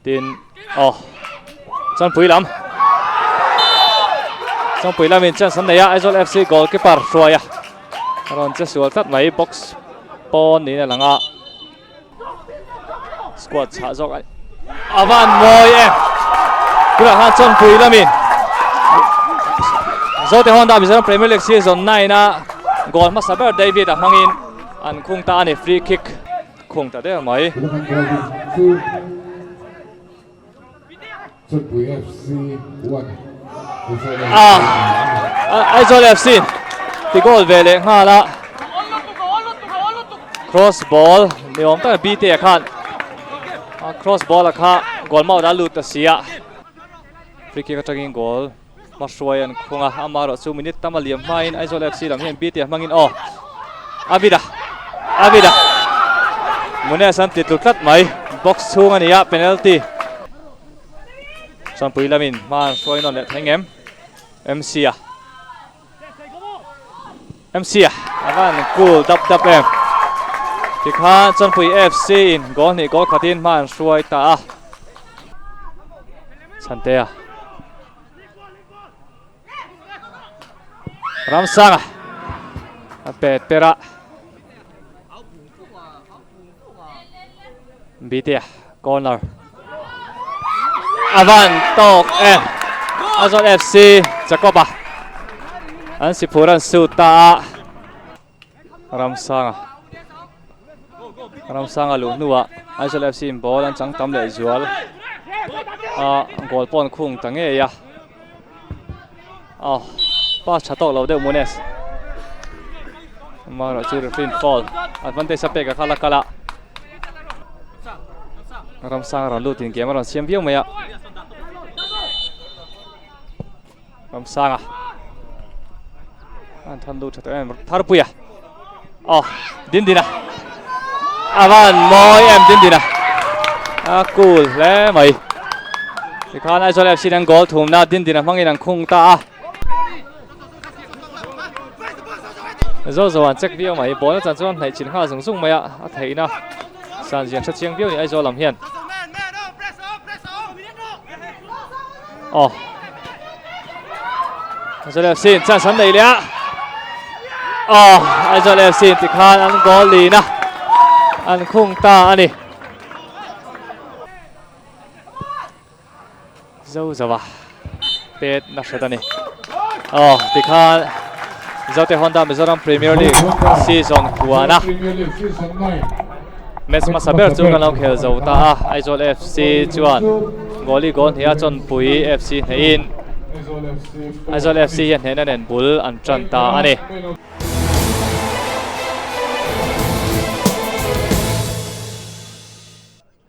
Tin, aw, Chawnpui lam. Chawnpui lamin chance an nei a, Aizawl FC goalkeeper hruai a. A rawn che sual tlat mai, box pawn niin a lang a. Squad chhah zawk a a van mawi em. Tunah khan Chawnpui lamin Zote Honda Mizoram Premier League season 9 a goal hmasa ber David a hmangin an khung ta a ni free kick. Khung ta der mai. Aizawl FC ti goal ve leh nghal a. Cross ball ni awm tak BT a khan cross ball a kha goal mouth a lut ta si a. Free kick atangin goal hmahruai an khung a, amaherawhchu minute tam a liam hmain Aizawl FC lam hian BT a hmangin aw Avida Avida Munes an ti tlu tlat mai box chhung a ni a penalty Chawnpui lamin hma an hruai nawn leh thei ngem MC a MC a a van cool dap dap em tikhan Chawnpui FC in goal hnih goal khatin hma an hruai ta a Chhantea Ramsanga a pet per a Bitea corner a van tawk e Aizawl FC Jacob-a an si phur an suit ta a Ramsanga Ramsanga luh hnuah Aizawl FC in ball an chang tam leh zual a goal pawh an khung ta ngei a aw pass tha tawk lo deuh Munes amaherawh chu referee in foul advantage a pek a kha la kal a Ramsanga rawn lut in game a rawn siam viau mai a Ramsanga an than lut tha tawh em Tharpuia aw Dindina a van mawi em Dindina a cool hle mai tikhan Aizawl FC in an goal thumna Dindina hmangin an khung ta a zo zo an check viau mai ball a chan chuan hnaih chin nghal zung zung mai a a theihna san zian hre chiang viau ni Aizawl lam hian. Aw Aizawl FC in chance an nei leh a aw Aizawl FC in tikhan an goal lin a an khung ta a ni zo zo a pet na hret a ni aw tikhan Zote Honda Mizoram Premier League season huana Match hmasa ber chu kan lo khel zo ta a, Aizawl FC chuan goalie goal hnih a Chawnpui FC hnehin Aizawl FC hian hnehna nen bul an tan ta a ni.